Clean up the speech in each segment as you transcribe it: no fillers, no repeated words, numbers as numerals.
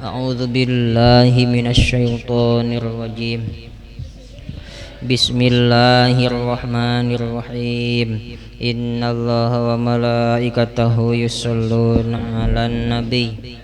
A'udzu billahi minasyaitonir rajim. Bismillahirrahmanirrahim. Innallaha wa malaikatahu yusholluna 'alan nabi.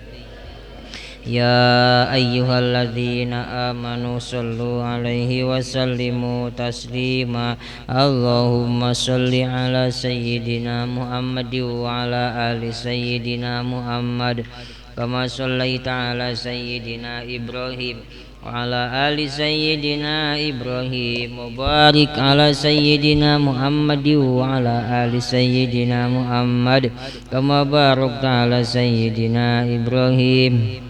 Ya ayyuhalladzina amanu sallu alaihi wa sallimu taslima. Allahumma salli ala sayyidina Muhammad wa ala ali sayyidina Muhammad kama sallaita ala sayyidina Ibrahim wa ala ali sayyidina Ibrahim wa barik ala sayyidina Muhammad wa ala ali sayyidina Muhammad kama barakta ala sayyidina Ibrahim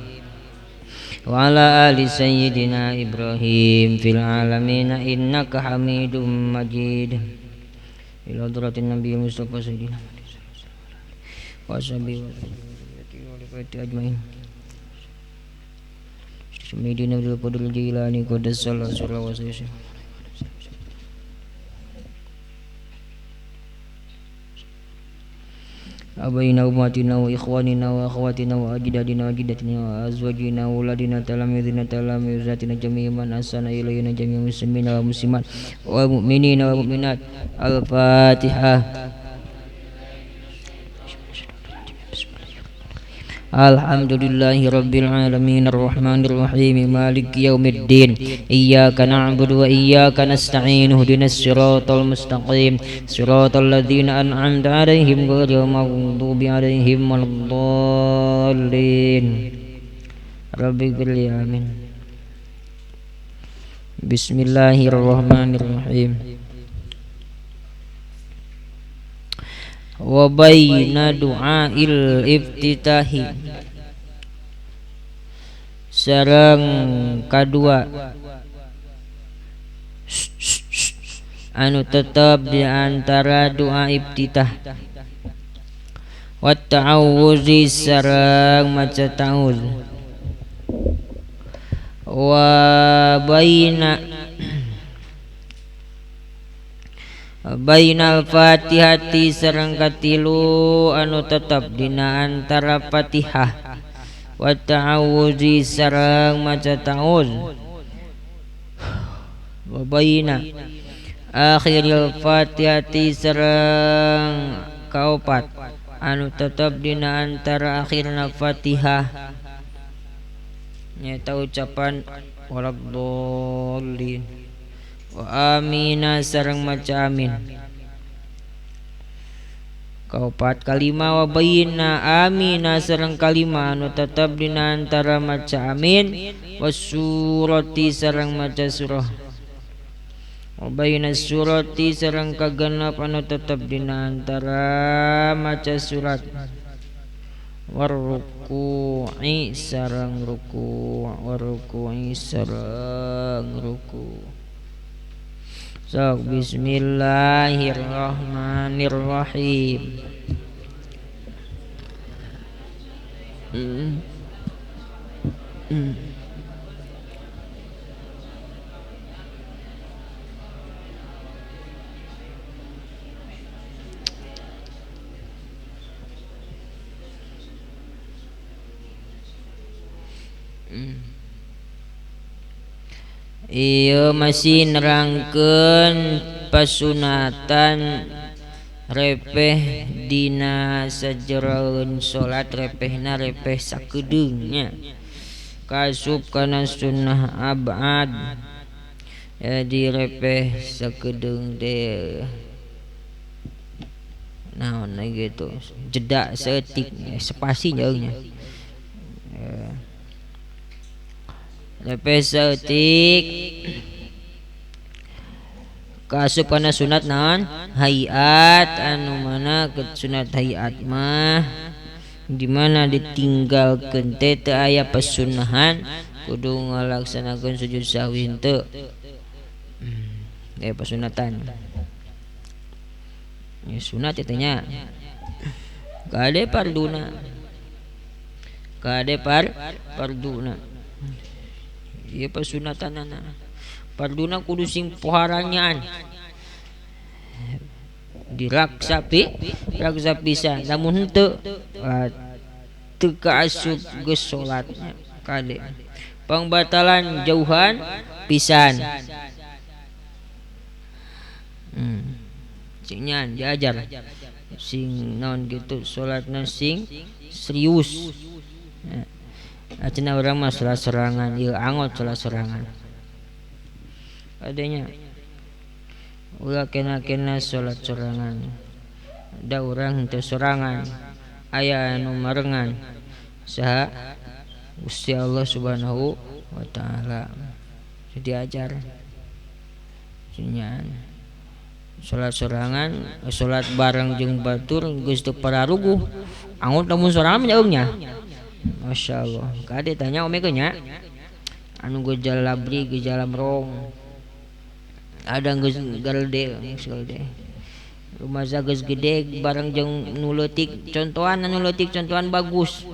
wa ala ali sayyidina Ibrahim fil alamin innaka Hamidum Majid. Ila hadratin Nabi Mustafa sayyidina wa sahbihi wa ajmain. Sayyidina Abdul Qadir Jilani qaddasallahu sirrahu wa sallam. Abaina ummatina wa ikhwanina wa akhwatina wa ajdadina wa ajdatina wa azwajina wa auladina talamizina talamizatina jami'an man ahsana ilayna jami'al muslimina wa muslimat wa mu'minina wa mu'minat. Al-Fatihah. Alhamdulillahi rabbil alamin arrahmanir rahim maliki yaumiddin. Iyyaka na'budu wa iyyaka nasta'in ihdinas siratal mustaqim siratal ladzina an'amta 'alaihim ghairil maghdubi 'alaihim waladdallin. Rabbighfirli amin. Bismillahirrahmanirrahim. Wa baina du'ail iftitahi sareng kadua anu tetep di antara doa iftitah wa ta'awuzi sareng maca ta'awuz wa baina bainal fatihati sareng katilu anu tetep dina antara Fatihah wa ta'awuzi sareng maca ta'awuz wa baina akhiril fatihati sareng kaopat anu tetep dina antara akhirna Fatihah nyaeta ucapan waladdallin wa amina sareng maca amin. Kaopat kalima wa bayina amina sareng kalima anu tetep dina antara maca amin wasurati sareng maca surah wa bayina surati sareng kagenep anu tetep dina antara maca surat warruku'i sareng ruku' warruku'i sareng ruku'. Sok bismillahirrahmanirrahim. Iya masih nerangkeun pasunatan repeh dina sajeroeun salat repehna repeh sakedeungnya kasup kana sunnah abad. Jadi repeh sakedeung teh naon gitu jeda saeutik spasi jauhnya. Repeh saeutik kaasup kana sunat naon hayat anu mana sunat hayat mah di mana ditinggalkeun teh teu aya pasunnahan kudu ngalaksanakeun sujud sahwi henteu pasunatan ya sunat eta nya kade parduna kade parduna ieu pasunatanana parduna kudu sing poharanyaan diraksa pisan lamun henteu teu kaasup geus salatnya Kade pangbatalan jauhan pisan. Sing nyan diajar sing naon gitu salatna sing serius. Cenah urang mah salat sorangan ieu angot salat sorangan. Adanya ulah kena-kena salat sorangan. Da urang henteu sorangan, aya anu marengan. Saha? Gusti Allah Subhanahu wa taala. Diajar cenah salat sorangan, salat bareng jeung batur geus teu pararuguh. Angot lamun sorangan mah nya. Masya Allah. Kade tanya omekeun nya. Anu gejala labri, gejala merong. Ada geus garede, geus garede. Rumasa geus gede bareng jeung nu leutik, contohan anu leutik contohan bagus.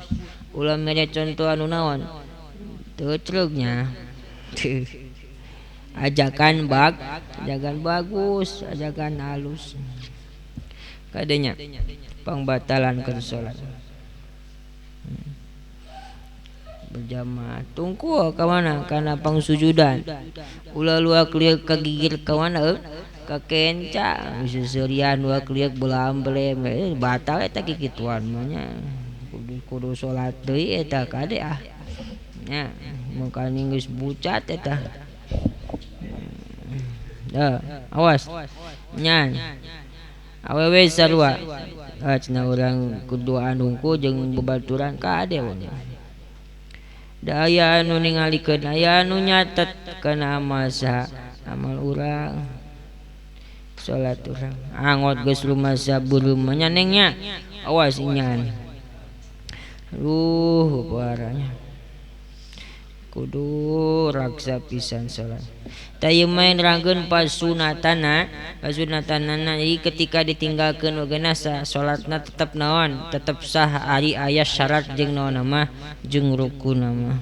Ulah mere contohan nu naon? Teu creug nya. Ajakan bag, ajakan bagus, ajakan halus. Kadenya pangbatalan keur salat. Berjamaah tungku ka mana kana pangsujudan. Ulah luak lieu kagigir ka mana ka kenca seuseurian luak lieu belam-belem batal eta kikituan mah nya. Kudu salat deui eta kade ah. Nya mangkani geus bucat eta. Dah, awas. Nya. Awewe sarua. Cenah urang kuduaan hungku jeung babaturan kade we. Da aya anu ningalikeun, aya anu nyatet kana amal saha, amal urang. Salat urang. Angot geus rumasa beureum mah nya neng nya. Awas inyan. Aduh, parahnya. Kudu raksa pisan salat. Tah ieu mah nerangkeun pasunatanna, pasunatanana jadi ketika ditinggalkeun oge sah, salatna tetep naon? Tetep sah ari aya syarat jeung naon mah jeung rukunna mah.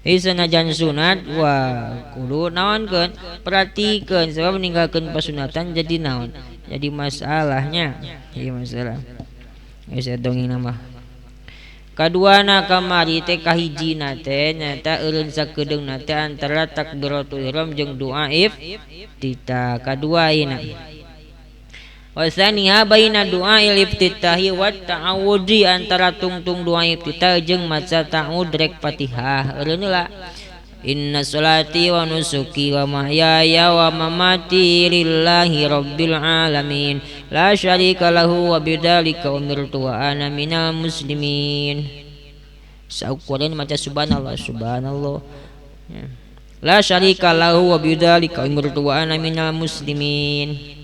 Ieu sanajan sunat wah kudu naonkeun? Perhatikeun sebab ninggalkeun pasunatan jadi naon? Jadi masalahnya. Ieu masalah. Geus dongeng mah. Kaduana kamari teh kahijina teh nyaeta eureun sakedeungna teh antara takbiratul ihram jeung doa iftitah. Kadua ayeuna. Wasaniha baina doa iftitahi wa ta'awudzi antara tungtung doa iftitah jeung maca ta'awud rek Fatihah. Eureun heula. Inna salati wa nusuki wa mahyaya wa mamati lillahi rabbil alamin la syarika lahu wa bidzalika umirtu wa ana minal muslimin. Saukuran maca subhanallah subhanallah. La syarika lahu wa bidzalika umirtu wa ana minal muslimin.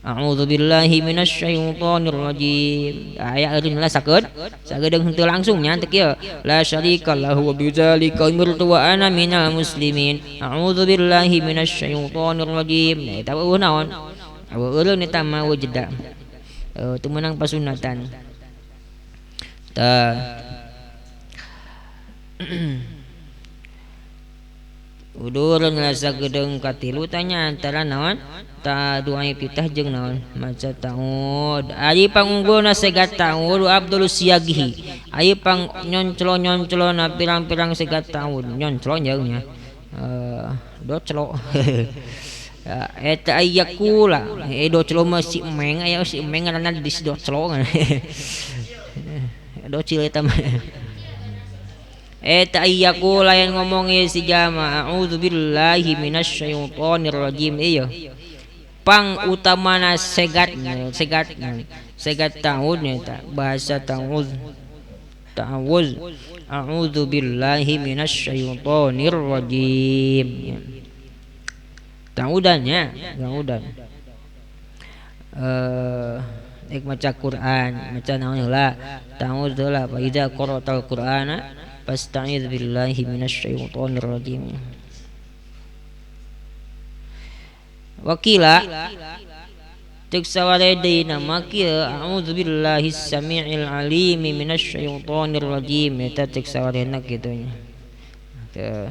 A'udzu billahi minasyaitonir rajim. Aya eureun lah sakeun. Sagedeung henteu langsung nya teu kieu. La syarika lahu wa bidzalika umirtu wa ana minal muslimin. A'udzu billahi minasyaitonir rajim. Nah, eta eueuh naon? Eueuh eureun eta mah eueuh jeda. Teu meunang pasunatan. Tah. Udur ngerasa gedeung katilu tanya antara naon? Ta doa iftitah jeung naon? Maca ta'ud. Ari pangunggulna segat ta'ud abdul siagihi. Ari pang nyonclo-nyoncelona pirang-pirang segat ta'ud. Nyonclo nya. Doclo. Eta aya kula. Doclo mah si emeng aya si emeng ngaranna dis doclo. Docil eta mah. Eta iya ku lain ngomong si jamaah a'udzubillahi minasyaitonir rajim. Iya pang utamana segat segat segat ta'ud eta bahasa ta'ud ta'awuz a'udzubillahi minasyaitonir rajim. Ta'udannya ta'udan ek maca Quran maca naon heula ta'ud heula fa idza qara'tal Qur'ana fasta'idz billahi minasyaitonir rajim. Wakila cek saware deui nama kieu a'udzubillahi samiil alim minasyaitonir rajim eta cek sawarena kitu nya. Teu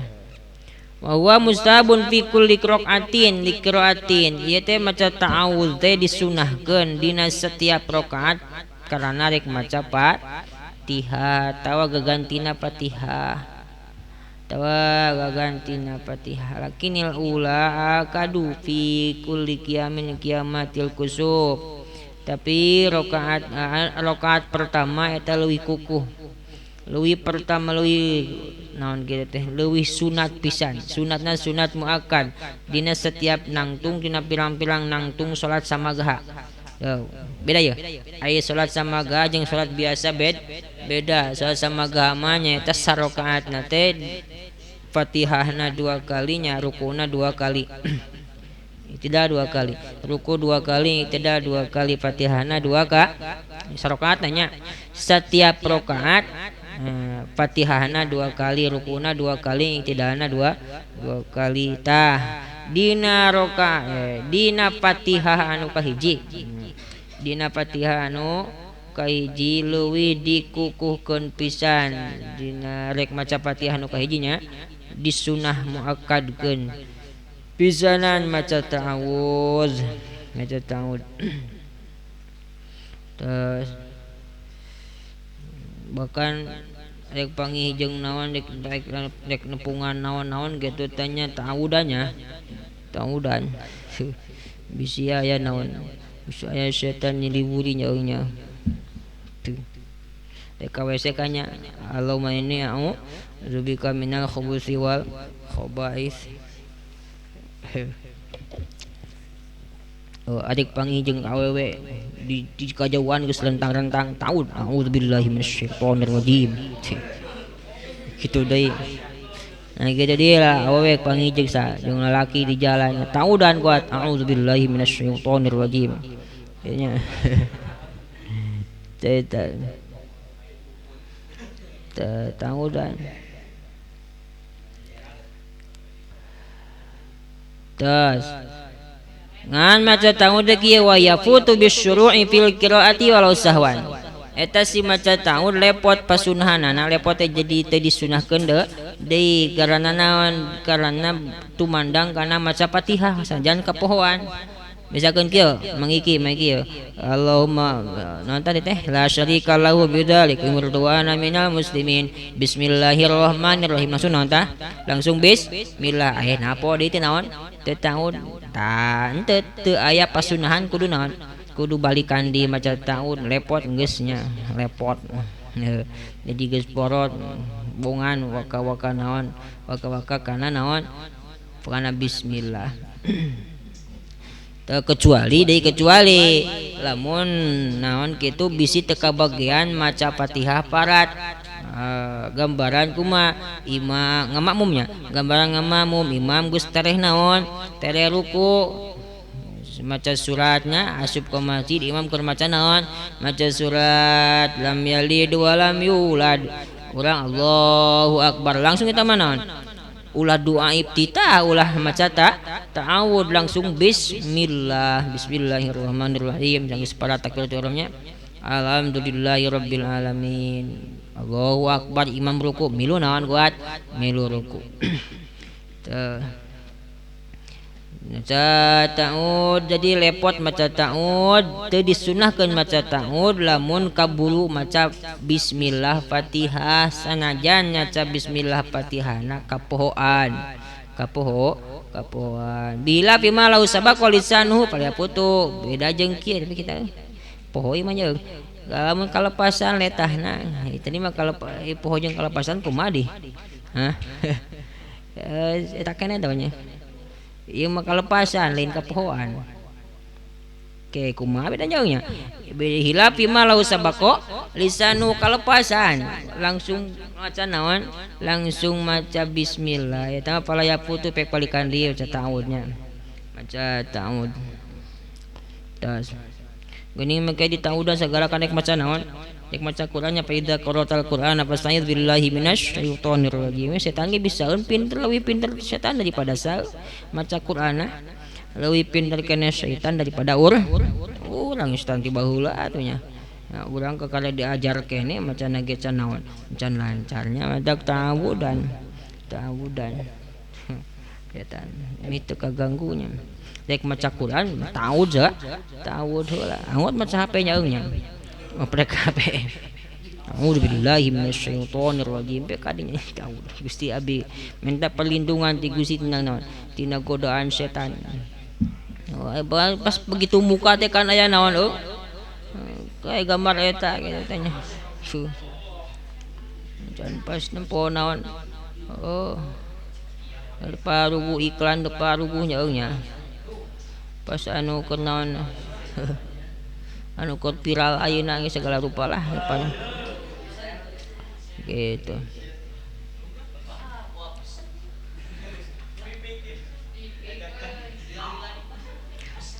wa huwa mustahabun fi kulli raqatin liqiraatin ieu teh maca ta'awudz teh disunahkeun dina setiap rakaat karana rek maca Fatihah tawa gagantina Fatihah tawa gagantina Fatihah lakinil ula akadu fi kulli qiyamin qiyamatil kusub tapi rakaat pertama eta leuwih kukuh leuwih pertama leuwih naon kieu teh leuwih sunat pisan sunatna sunat muakkad dina setiap nangtung dina pirang-pirang nangtung salat samagaha. Beda ya aya salat samagaha jeung salat biasa beda salat samagaha mah nyaeta sarakaatna teh Fatihahna dua kalinya rukuna dua kali tidak dua kali ruku dua kali tidak dua kali Fatihahna dua kali sarakaatna nya setiap rakaat Fatihahna dua kali rukuna dua kali iktidalna dua kali tah dina rakaat dina Fatihah anu kahiji dina Fatihah anu kahiji leuwih dikukuhkeun pisan dina rek maca Fatihah anu kahiji nya disunah muakkadkeun pisanan maca ta'awuz maca ta'awuz terus bahkan rek pangih jeung naon rek nepungan naon-naon gitu tanya ta'awudannya ta'awudan bisi aya naon bisi aya setan nyiliwuri nya tuh rek ka WC kanya Allahumma inni a'udzubika minal khubuthi wal khaba'ith. Oh, adik panggih jeung awewe di kajauhan geus rentang-rentang taud a'udzubillahi minasyaitonir rajim kitu deui. Nah kitu deui lah awewe panggih jeung sa jeung lalaki di jalan taudan kuat a'udzubillahi minasyaitonir rajim nya teh taudan tas ngan maca ta'awud kieu wa yafutu bisyuru'i fil qiraati walau sahwan eta si maca ta'awud lepot pasunhanana lepot teh jadi teu disunahkeun deui karana naon karana tumandang kana maca Fatihah sanajan kapohoan misalkeun kieu mangiki kieu Allahumma naon tadi teh la syarika lahu bidzalik umirtu wa ana minal muslimin bismillahirrahmanirrahim langsung naon tah langsung bismillah aya napo deui teh naon teu ta'awud tah henteu teu aya pasunahan kudu naon kudu balikan di maca ta'awud lepot geus nya lepot jadi geus porot bongan waka-waka naon waka-waka kana naon kana bismillah kecuali deui kecuali lamun naon kitu bisi teu kabagian maca Fatihah parat gambaran kuma imam ngamakmumnya gambaran ngamakmum imam geus tereh naon tereh ruku maca suratnya asup ke masjid imam keur maca naon maca surat lam yalid wa lam yulad urang Allahu akbar langsung kita mah naon ulah doa iftitah ulah maca ta'awud langsung bismillah bismillahirrahmanirrahim jangan para takbiratul ihramnya alhamdulillahirabbil alamin Allahu akbar imam ruku milu naon kuat milu ruku maca ta'awud jadi lepot maca ta'awud teu disunahkeun maca ta'awud lamun kaburu maca bismillah Fatihah sanajan maca bismillah Fatihahna kapohoan kapohoan bila bima lau sabaqa lisanuhu putu beda jeung kieu tapi kita poho ieu mah jeung lamun kalepasan letahna tadi mah poho jeung kalepasan kumaha di hah eta keneh tah nya ieu mah kalepasan lain kapohoan ke kumaha beda jauhnya beda hilafi ma lau sabaqo lisanu kalepasan langsung maca naon langsung maca bismillah eta mah palaya putu pek balikan deui maca ta'awudnya maca ta'awud tas geuning make di ta'awudan sagala kanek maca naon rek maca Qur'annya fa idza qara'tal Qur'ana fasta'idz billahi minasyaitonir rajim setan ge bisaeun pinter leuwih pinter setan daripada sa maca Qur'ana leuwih pinter keneh setan daripada urang setan ti baheula atuh nya nah, urang kakara diajar keneh macana ge can naon can lancarnya matak ta'awudan setan ini teu kaganggunya rek maca Qur'an ta'awud heula angot maca HP nya eung nya ngoprek HP. A'udzubillahi minasyaitonirrajim. Be kadinya Gusti abi minta perlindungan ti Gusti tina naon? Tina godaan setan. Oh, pas begitu muka teh kan aya naon euy? Kayak gambar eta gitu tanya. Jangan pas nempo naon. Oh. Parugu iklan teu paruguh nya euy nya. Pas anu keur naon anu keur viral ayeuna geus segala rupa lah depan. Gitu.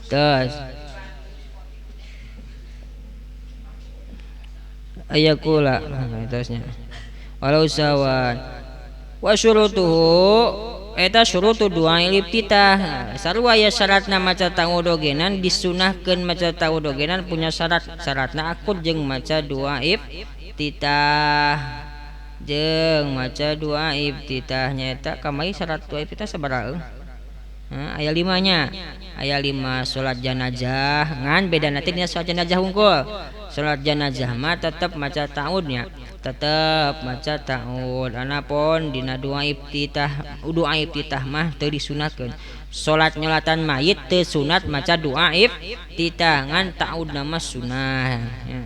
Terus aya kula terusnya. Walau sawan wa syurutuhu eta syurutu doa iftitah. Sarua aya syaratna maca ta'awudogenan disunahkeun maca ta'awudogenan punya syarat. Syaratna akur jeung maca doa iftitah. Jeung maca doa iftitah nyaeta kamari syarat doa iftitah sabaraha? Aya limanya. Aya 5 salat janazah ngan bedana teh dina salat janazah hungkul. Salat janazah mah tetep maca ta'awudnya. Tetep maca ta'awud. Anapun dina doa iftitah mah teu disunahkeun. Salat nyolatan mayit teu sunat maca doa iftitah ngan ta'awudna mah sunah. Ya.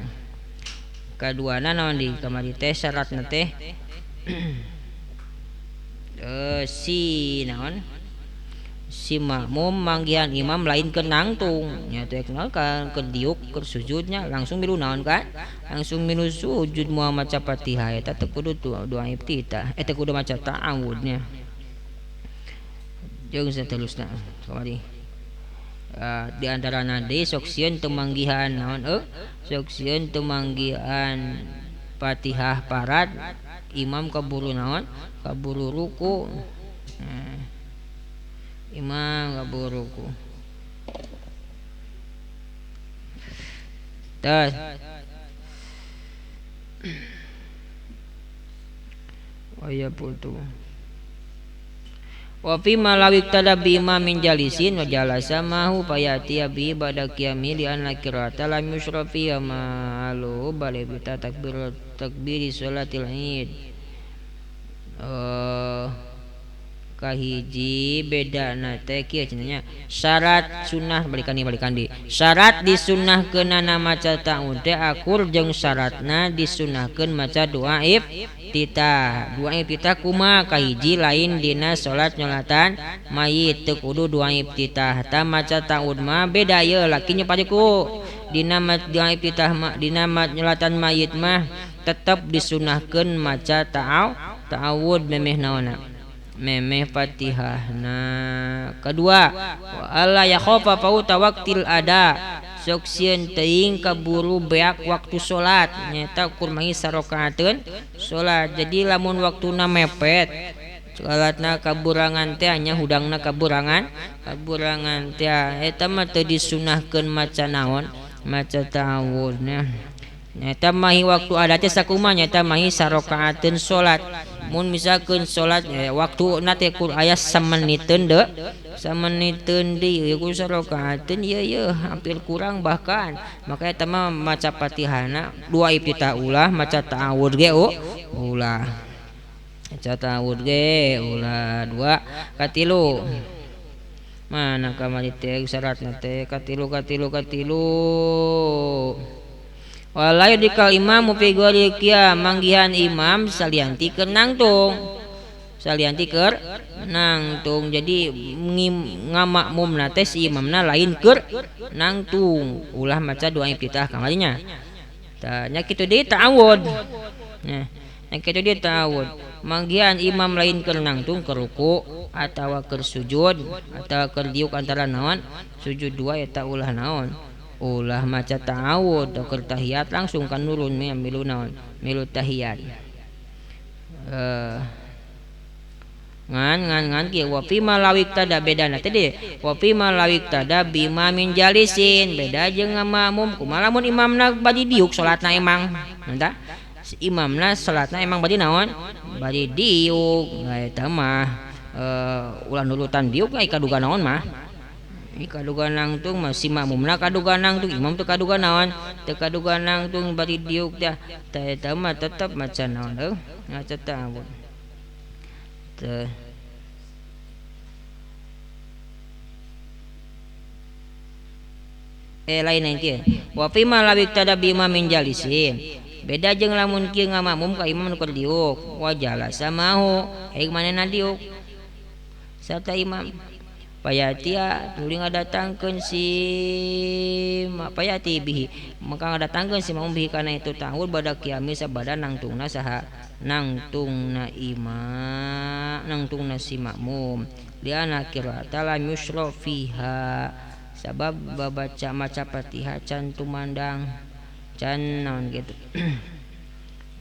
Kaduana naon di kamari teh syaratna teh si naon? Si makmum manggihan imam lain keur nangtung nya teh kenal kan keur diuk keur sujudnya langsung milu naon kan langsung milu sujud moal maca Fatihah eta teu kudu doa iftitah eta kudu maca ta'awudnya jeung saterusna kamari di antarana deui sok sieun teu manggihan naon sok sieun teu manggihan Fatihah parat imam kaburu naon kaburu ruku. Imam kaburuku. Tas. Waya putu. Wa fi ma law iktada bi imamin jalisin wa jalasa mahu fayati bi ba'da qiyami li anna qira'ata lam yusrafi ma alu bal bi takbir takbiri salatil id. Kahiji bedana teh kieu cenah syarat sunnah balikan di syarat disunahkeunana maca ta'awud teh akur jeung syaratna disunahkeun maca doa iftitah. Doa iftitah kumaha? Kahiji lain dina salat nyolatan mayit teu kudu doa iftitah. Ta maca ta'awud mah beda ye laki nya pajuku dina doa iftitah mah dina nyolatan mayit mah tetep disunahkeun maca ta'awud memeh naonna memeh Fatihah. Nah, kedua, wa alla yakhafa fauta waqtil ada. Sok sieun teuing kaburu beak waktu salat nyaeta ukur mangi sarokaateun salat. Jadi lamun waktuna mepet salatna kaburangan teh nya hudangna kaburangan teh eta mah teu disunahkeun maca naon maca ta'awud nya. Nyaeta mahi waktu ada teh sakumaha nyaeta mahi sarokaateun salat. Mun misalkeun salat waktu na teh kur aya sameniteun deui sameniteun deui ku sarokaateun ieu ieu hampir kurang bahkan. Maka eta mah maca Fatihahna dua iftitah ulah maca ta'awud ge ulah. Maca ta'awud ge ulah dua katilu. Mana kamari teh syaratna teh katilu. Walai dikal imam fi ghairi qiyam manggihan imam salianti keur nangtung. Salianti keur nangtung. Jadi ngamakmumna teh si imamna lain keur nangtung. Ulah maca doa iftitah kamarinya. Tah nya kitu deui ta'awud. Nah, nya kitu deui ta'awud. Manggihan imam lain keur nangtung keur ruku atawa keur sujud atawa keur diuk antara naon sujud dua eta ulah naon. Ulah maca ta'awud keur tahiyat langsung kan nurun milu naon milu tahiyat. Ngan kieu wa fi ma lawik tada bedana teh deui wa fi ma lawik tada bima min jalisin beda jeung makmum kumaha lamun imamna badi diuk salatna emang entah si imamna salatna emang badi naon badi diuk eta mah ulah nurutan diuk ai kaduga naon mah Ini kaduga nangtung masih makmumna kaduga nangtung imam teu kaduga naon teu kaduga nangtung bari diuk teh tah eta mah tetep maca naon heuh maca ta'awud teh lain kieu wa fi ma la wiktada bi imamin jalisin beda jeung lamun kieu ngamakmum ka imam nu keur diuk wa jalasa mahu haik manehna diuk sarta imam payatia tuluy ngadatangkeun si payati bihi maka ngadatangkeun si makmum bihi kana itu ta'awud bada qiyami sabada nangtungna saha nangtungna imam nangtungna si makmum liana qira'ata lam yusra fiha sabab babaca maca Fatihah can tumandang can naon gitu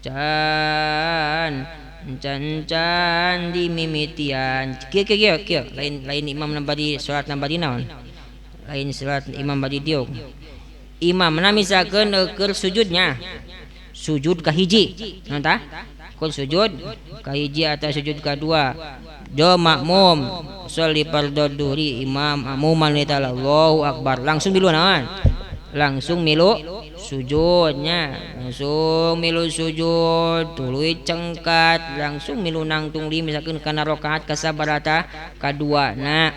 can can can dimimitian kieu kieu kieu lain lain imam bari salat bari naon lain salat imam bari diuk imamna misalkeun keur sujudnya sujud ka hiji naon tah keur sujud ka hiji atau sujud ka dua do makmum sholli fardhu duhri imam makmuman eta Allahu akbar langsung milu naon langsung milu sujudnya langsung milu sujud tuluy cengkat langsung milu nangtung li misalkan kana rakaat kasabarata kadua na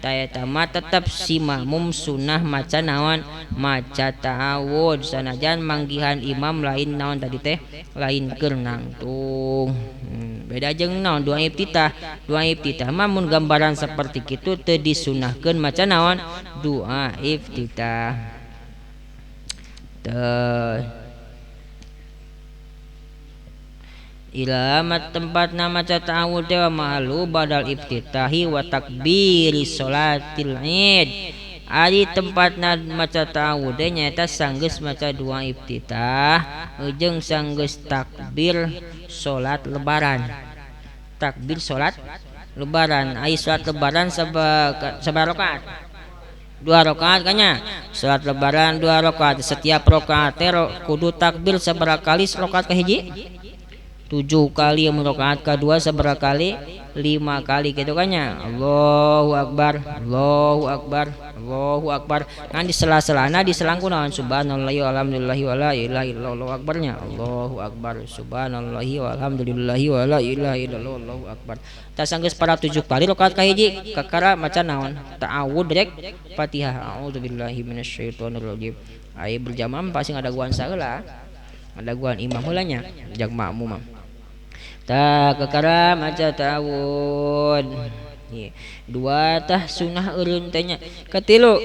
tah eta mah tetep si makmum sunah maca naon maca ta'awud sanajan manggihan imam lain naon tadi teh lain keur nangtung. Beda jeung naon doa iftitah doa iftitah mah mun gambaran saperti kitu teu disunahkeun maca naon doa iftitah. Ilamat tempat nama ta'awud teh malu badal iftitahi wa takbiri sholatil id. Ari tempatna maca ta'awud teh nyaeta sanggeus maca doa iftitah jeung sanggeus takbir salat lebaran. Takbir salat lebaran. Ari salat lebaran sabaraha rakaat? 2 rakaat kanya. Salat lebaran 2 rakaat. Setiap rakaat teh kudu takbir sabaraha kali rakaat kahiji? 7 kali, mun rakaat kadua sabaraha kali? 5 kali gitu kanya. Allahu akbar, Allahu akbar, Allahu akbar. Ngan di sela-selana diselangku naon subhanallahi walhamdulillahi wala ilaha illallah akbarnya. Allahu akbar, subhanallahi walhamdulillahi wala ilaha illallah Allahu akbar. Tah sanggeus para 7 kali rakaat kahiji kakara maca naon? Ta'awud rek Fatihah. A'udzubillahi minasyaitonir rajim. Ai berjamaah pasti ngadaguan saheula. Ngadaguan imam heula nya, jak makmum. Tah kakara maca ta'awud. Dua tah sunah eureun teh nya. Katilu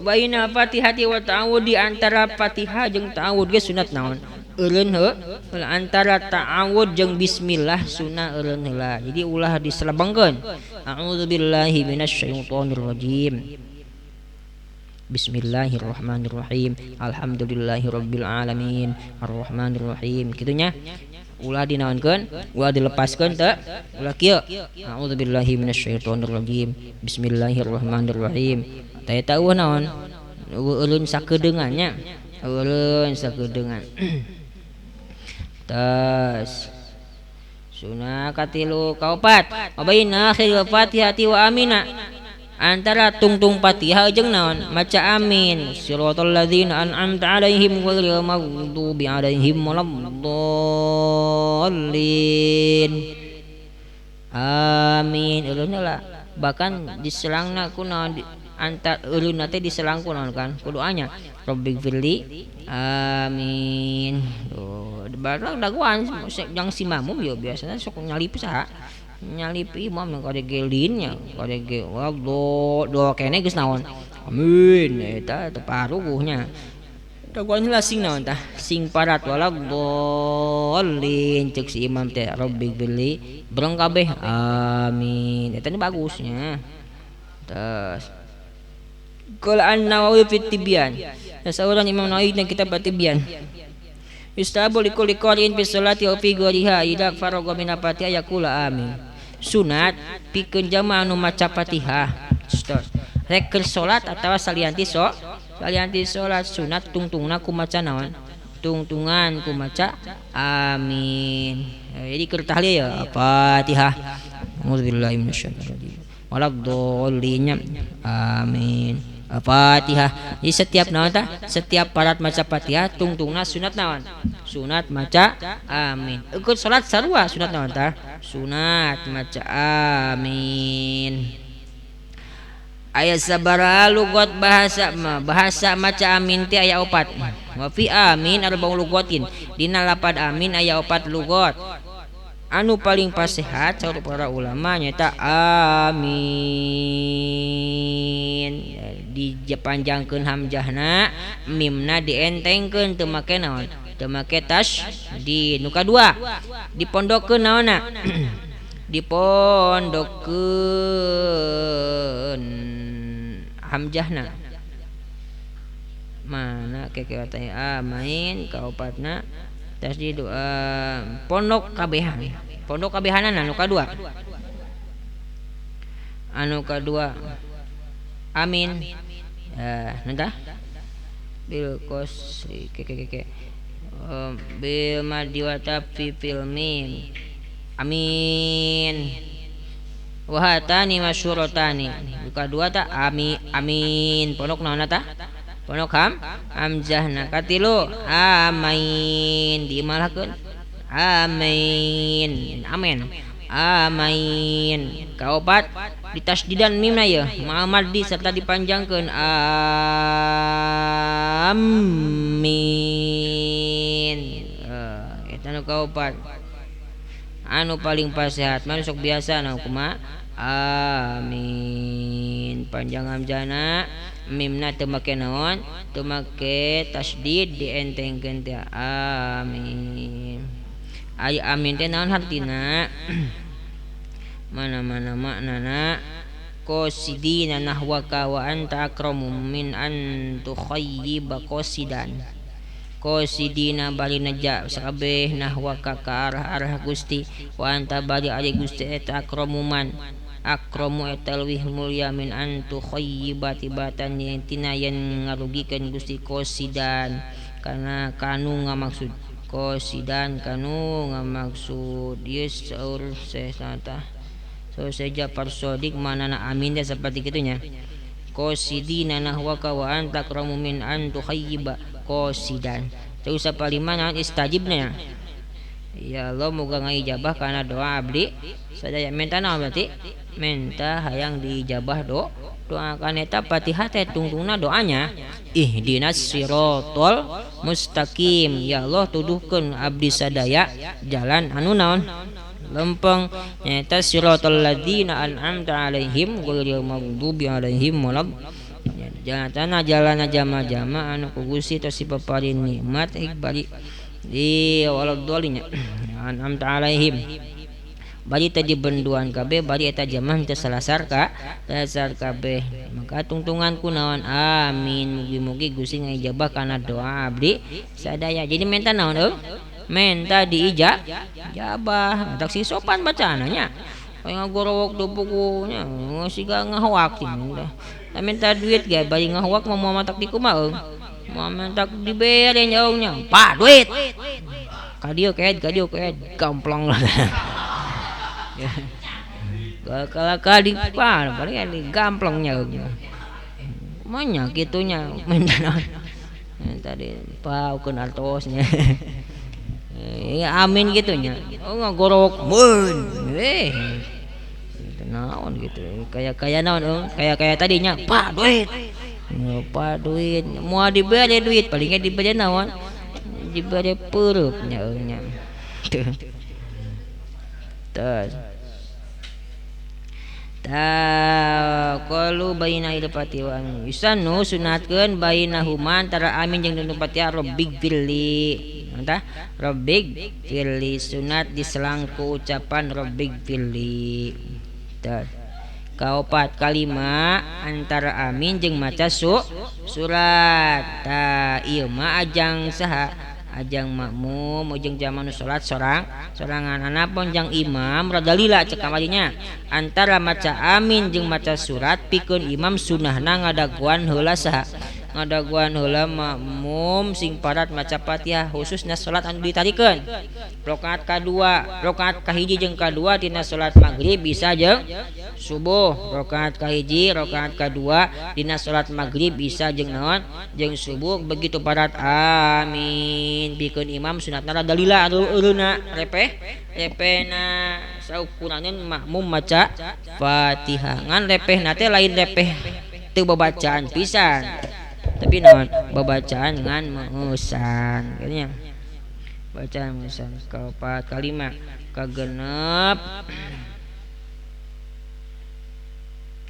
baina Fatihati wa ta'awud di antara Fatihah jeung ta'awud ge sunat naon? Eureun heuh antara ta'awud jeung bismillah sunah eureun heula. Jadi ulah diselebengkeun. A'udzubillahi minasyaitonir rajim. Bismillahirrahmanirrahim. Alhamdulillahirabbil alamin. Arrahmanirrahim. Kitu nya. Ulah dinaonkeun, ulah dilepaskeun teu, ulah kieu. A'udzubillahi minasyaitonir rajim. Bismillahirrahmanirrahim. Tah eta eueuh naon? Eueuh eureun sakedeungan nya. Eureun sakedeungan. Tas. Sunah katilu kaopat. Wabaina akhiril Fatihati wa amina. Antara tungtung Fatihah jeung naon? Maca amin. Siratal ladzina an'amta 'alaihim ghairil maghdubi 'alaihim waladdallin. Amin. Eureun heula. Bahkan diselangna ku naon antar eureunna teh diselang ku naon kan? Ku doanya. Rabbighfirli. Amin. Tuh, barang daguan jang si makmum ya biasanya sok nyalip saha? Nyalip imam yang kade gelinnya kade ge waldo do kene geus naon amin eta teu paruguhnya daguan heula sing naon tah sing parat waladhdallin ceuk si imam teh rabbighfirli breng kabeh amin eta bagusnya. Terus qala an-Nawawi fi Tibyan saurang Imam Nawawi dina kitab Tibyan yustahabu likulli qari'in fi sholati wa fi ghairiha idza faragha min al-Fatihah yaqula amin. Sunat pikeun jamaah anu maca Fatihah. Rek keur salat atawa salianti salianti salat sunat tungtungna ku maca naon? Tungtungan ku maca amin. Jadi keur tahlil ya Fatihah. A'udzubillahi minasyaitonir rajim. Waladdallin. Amin. Fatihah. Jadi setiap naon tah? Setiap parat maca Fatihah tungtungna sunat naon? Sunat maca amin. Ikut salat sarua sunat naon tah? Sunat maca amin. Aya sabaraha lugat bahasa bahasa maca amin teh aya opat. Wa fi amin arba'u lugatin. Dina lapad amin aya opat lugat. Anu paling pasehat saur para ulama nyaeta amin. Dipanjangkeun hamzahna, mimna dientengkeun teu make naon? Teu make tasydid. Nu kadua dipondokeun naonna? Dipondokeun hamzahna. Mana keke teh amin kaopatna tasdid pondok kabehan. Pondok kabehanana anu kadua. Anu kadua amin. Nentah bil kosri keke keke bil maddi wa taffi fil mim. Amin. Wa hatani masyhuratani. Nu kadua ta ami amin. Pondok naonna tah? Pondok hamzahna. Katilu amain dimalahkeun amin amin amain. Kaopat ditasdidan mimna yeuh ma'al maddi serta dipanjangkeun amin. Eta nu kaopat. Anu paling pasehat mah sok biasa na kumaha amin panjang hamzahna mimna teu make naon teu make tasdid dientengkeun teh amin. Ari amin teh naon hartina? Mana-mana maknana qasidina nahwaka wa anta akramu min an tukhayyiba qasidan. Qasidina bari neja sakabeh nahwaka ka arah-arah Gusti wa anta bari ari Gusti eta akramuman akramu eta leuwih mulia min an tukhayyiba tibatan tina yen ngarugikeun Gusti qasidan kana kanu ngamaksud qasidan kanu ngamaksud ieu saur sesata so seja parsodik manana amin teh seperti kitunya qasidina nahwaka wa anta akramu min an tukhayyiba qasidan. Terus sapalima naon istajibna ya Allah moga ngaijabah kana doa abdi sadaya. Minta naon berarti? Minta hayang diijabah doa kan eta Fatihah teh tungtungna doanya ihdinas siratal mustaqim. Ya Allah tuduhkeun abdi sadaya jalan anu naon lempeng nyaeta siratal ladzina an'amta alaihim ghairil maghdubi alaihim walad. Jalan tanah jalan jama-jama anu ku Gusti tos dipaparin nikmat bari di waladhdallin an'amta alaihim bari teh dibenduan kabeh bari eta jamah teu salasar ka dasar kabeh. Maka tungtungan ku naon amin mugi-mugi Gusti ngaijabah kana doa abdi sadaya. Jadi minta naon euy? Minta diijabah. Tak si sopan bacaananya kaya ngagorowok dupukunya siga ngahoak teh. Minta duit ge bari ngahoak mah moal matak di kumaha euy? Moal matak dibere nyaungnya. Pak duit. Ka dieu keed gamplong lah. Kalaka di paling digamplong nyaungnya. Manya kitunya minta naon? Minta di paukeun artosnya. Ya amin gitunya. Oh ngagorowok mun. Naon gitu kayak kayak naon kayak kayak tadinya pak duit pak duit mau diberi duit palingnya diberi naon diberi peureupnya nya terus ta qalu baina ilfati wa yusanu sunatkeun bainahuma antara amin jeung tungtung Fatihah rabbig firli entah rabbig firli sunat diselangku ucapan rabbig firli. Kaopat kalima antara amin jeung maca surat. Ta ieu mah ajang saha? Ajang makmum jeung jamaah nu salat sorangan. Anapun jang imam rada lila cek kamarinya. Antara maca amin jeung maca surat pikeun imam sunahna ngadaguan heula saha? Ngadaguan heula makmum sing parat maca Fatihah khususna salat anu ditarikeun. Rakaat kadua, rakaat kahiji jeung kadua tina salat maghrib bisa jeung subuh. Rakaat kahiji, rakaat kadua dina salat maghrib bisa jeung naon? Jeung subuh begitu parat amin. Pikeun imam sunatna rada lila eureuna repeh repehna saukuraneun makmum maca Fatihah. Ngan repehna teh lain repeh teu babacaan pisan. Tapi naon? Babacaan ngan meusan. Kayaknya bacaan meusan kaopat kalima kagenep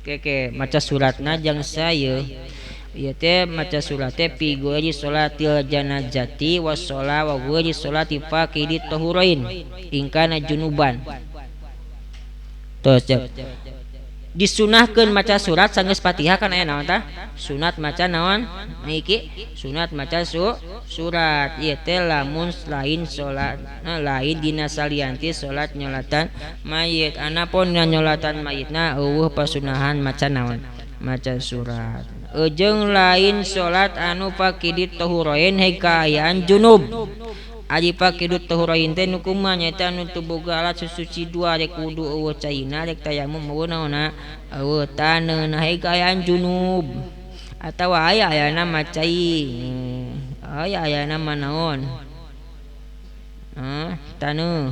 keke maca suratna jang saya ieu teh maca surat teh fi ghairi sholatil janazati was shola wa ghairi sholati faqidi tahurain in kana junuban. Terus disunahkeun maca surat sanggeus Fatihah kan aya naon tah? Sunat maca naon? Iki sunat maca surat ieu teh lamun lain salat lain dina salianti salat nyolatan mayit. Anapun dina nyolatan mayitna eueuh pasunahan maca naon? Maca surat. Jeung lain salat anu faqidit tahurain heg kaayaan junub. Ari faqidut tahurain teh nu kumaha nyaeta anu teu boga alat susuci dua rek wudu eueuh caina rek tayamum eueuh naonna eueuh taneuna heg kaayaan junub. Atawa aya ayana mah cai aya ayana mah naon taneuh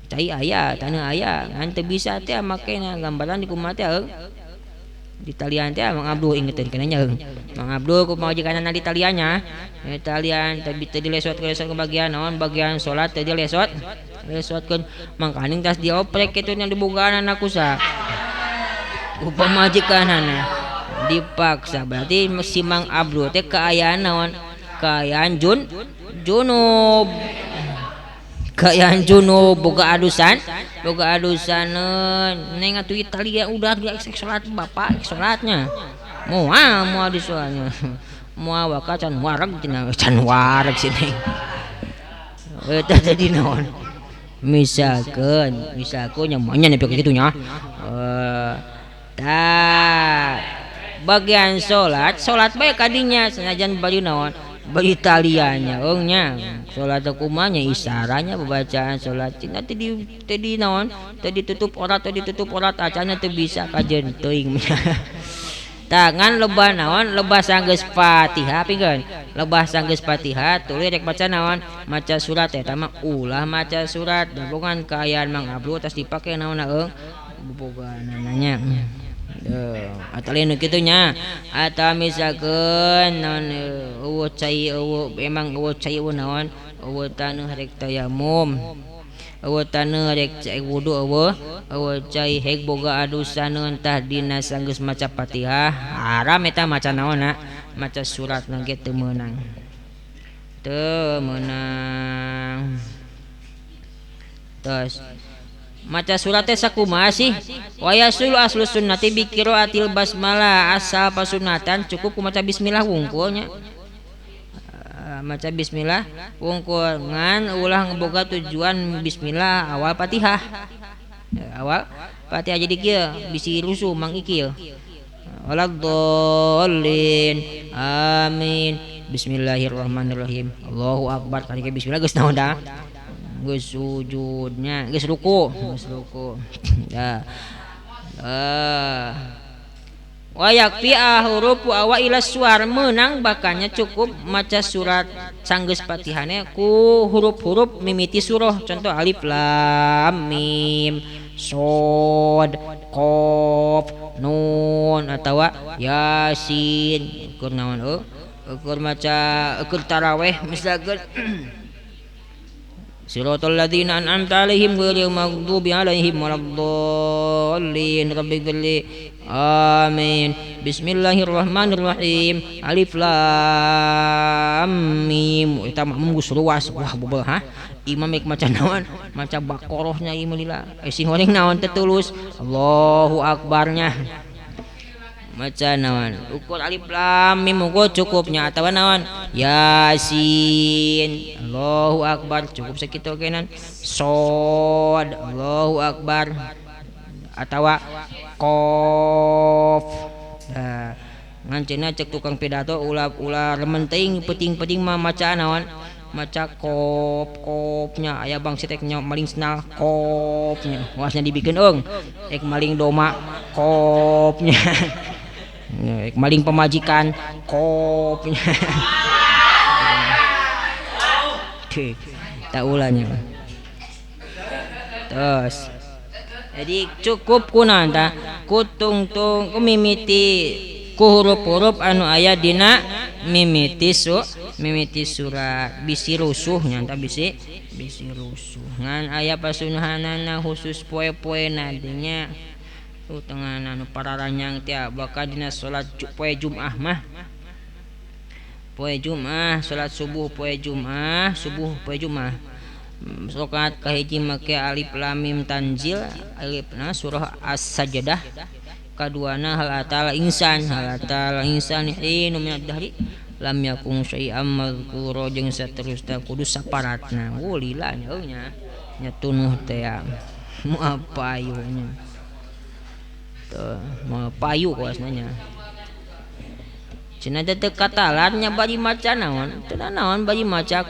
cai aya taneuh aya ngan teu bisa teh makena gambaran di kumaha teh di talian teh Mang Abdul ingetin kana nya Mang Abdul ku pamajikanna di taliannya di talian tapi teu dilesot-lesot ke bagian naon bagian salat teu dilesot lesotkeun mangkaning tas dioprek kitu nya dibogaan ku sa ku pamajikanna dipaksa berarti si Mang Abdul teh kaayaan naon kaayaan junub kaayaan junub boga adusan neng atuh Italia udah dia salat bapak salatnya moal moal di soalnya moal waka can wareg cenah can wareg sini eta jadi naon misalkeun nya moal nya nepi ka kitu nya tah bagian salat salat bae kadinya sanajan baju naon baju taliannya eung nya salat kumaha nya isaranya babacaan salat cina teh di naon teh ditutup orat acana teu bisa kajeun teuing tangan lebah naon lebah sanggeus Fatihah pingkeun lebah sanggeus Fatihah tuluy rek maca naon maca surat eta mah ulah maca surat dabongan kaayaan Mang Abdul tas dipake naonna eung bobogaanana nya atau lain kitu nya atau misalkeun naon eueuh cai eueuh emang eueuh cai eueuh naon eueuh taneuh rek tayamum eueuh taneuh rek cai wudu eueuh eueuh cai heg boga adusaneun tah dina sanggeus maca Fatihah haram eta maca naonna maca surat ge teu meunang terus maca surat teh sakumaha sih wa yasul aslu sunnati bi qiraatil basmalah asal pasunatan cukup ku maca bismillah wungkulnya maca bismillah wungkul ngan ulah ngeboga tujuan bismillah awal Fatihah awal Fatihah jadi kieu bisi rusuh Mang Ikil waladdallin amin bismillahirrahmanirrahim Allahu akbar kali bismillah geus naon dah geus sujudnya geus ruku ya wa yakfi hurufu awaila suar meunang bakannya cukup maca surat sanggeus Fatihahna ku huruf-huruf mimiti surah contoh alif lam mim shod qaf nun atawa yasin ukur naon ukur maca ukur taraweh misalkeun Siratal ladzina an'amta 'alaihim ghairil maghdubi 'alaihim waladdallin rabbighfirli amin bismillahirrahmanirrahim alif lam mim eta makmum geus luas wah bobol ha imam ek maca naon maca Baqarahnya ieu lila sing goreng naon teu tulus Allahu akbarnya maca naon ukur alif lam mim ukur cukupnya atawa naon yasin Allahu akbar cukup sakitu kenan shod Allahu akbar atawa qaf nah Ngan cenah cek tukang pidato ulah remen teuing peuting-peuting mah maca naon? Maca kop-kopnya aya bang sitek maling senal kopnya. Wasnya dibikeun eung. Ek maling doma kopnya. Ek maling pemajikan kopnya. Tak ulahnya. Terus. Jadi cukup kunaon tah? Ku tungtung ku mimiti ku huruf-huruf anu aya dina mimiti mimiti surat bisi rusuh nya tah bisi rusuh. Ngan aya pasunahanana khusus poe-poena dinya. Tuh tengahna nu pararanyang teh bakal dina salat poe Jumat mah. Poe Jumat salat subuh poe Jumat, subuh poe Jumat. Rakaat kahiji make alif lam mim tanzil, alifna surah As-Sajdah. Kaduana hal atal insan, hal atal insan hinu minad dahri lam yakun syai'am mazkura jeung saterusna kudu saparatna. Oh lila nya euy nya. Nya tunuh teh moal payu nya. Teu moal payu kuasna nya. Cenah teh teu katalar nya bari maca naon? Teu naon bari maca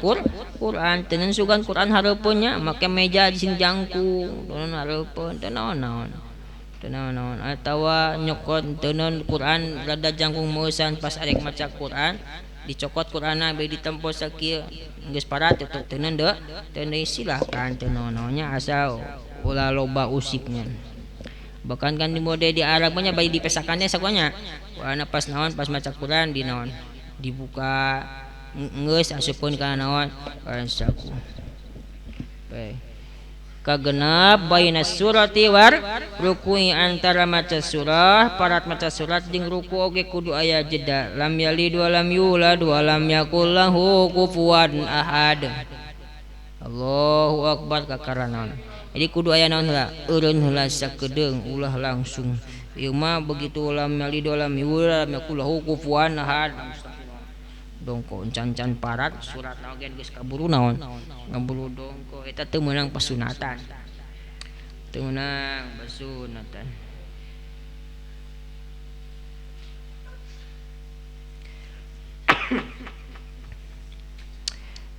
Quran, teu sugan Quran hareupeun nya make meja sing jangkung, teu hareupeun teu naon-naon. Teu naon-naon atawa nyokot teu Quran rada jangkung meusan pas arek maca Quran dicokot Quranna bari ditempo sakieu geus parat teu teu deui teu deui silahkan teu naon-naon nya asal ulah loba usiknya. Bahkan kan di mode di Arab nya bari dipesakannya sakuanya. Warna pas naon pas maca Quran di naon dibuka geus asupkeun kana naon kana saku. Baik. Kagenep baina surati war ruku'i antara maca surah parat maca surat jeung ruku oge kudu aya jeda. Lam yalid wa lam yulad wa lam yakul lahu kufuwan ahad. Allahu akbar kakara naon. Jadi kudu aya naon heula eureun heula sakedeung ulah langsung. Ieu mah begitu lam yalid wa lam yulad lam yakul lahu kufuwan ahad. Dongko encan-encan parat surat oge geus kaburu naon. Kaburu dongko eta teu meunang pasunatan. Teu meunang pasunatan.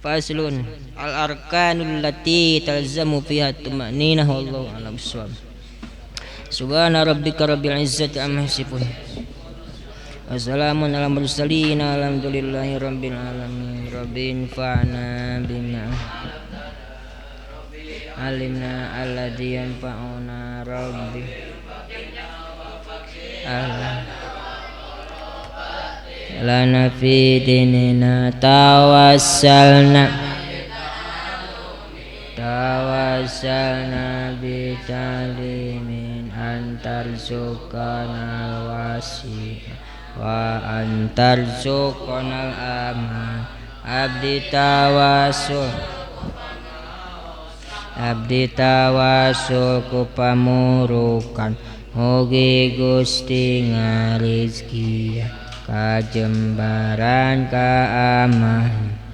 Faslun al arkanul lati talzamu fiha tumaninah wallahu a'lam bissawab. Subhana rabbika rabbil izzati amma yasifun. Wassalamun ala mursalin alhamdulillahi rabbil alamin. Rabbi infa'na bima alimna alladzi yanfa'una rabbi Allah lana fi dinina tawassalna tawassalna bi ta'limin antar sukanal wasi wa antar sukanal aman abdi tawasul ku pamurukan mugi Gusti ngarizki kajembaran ka aman.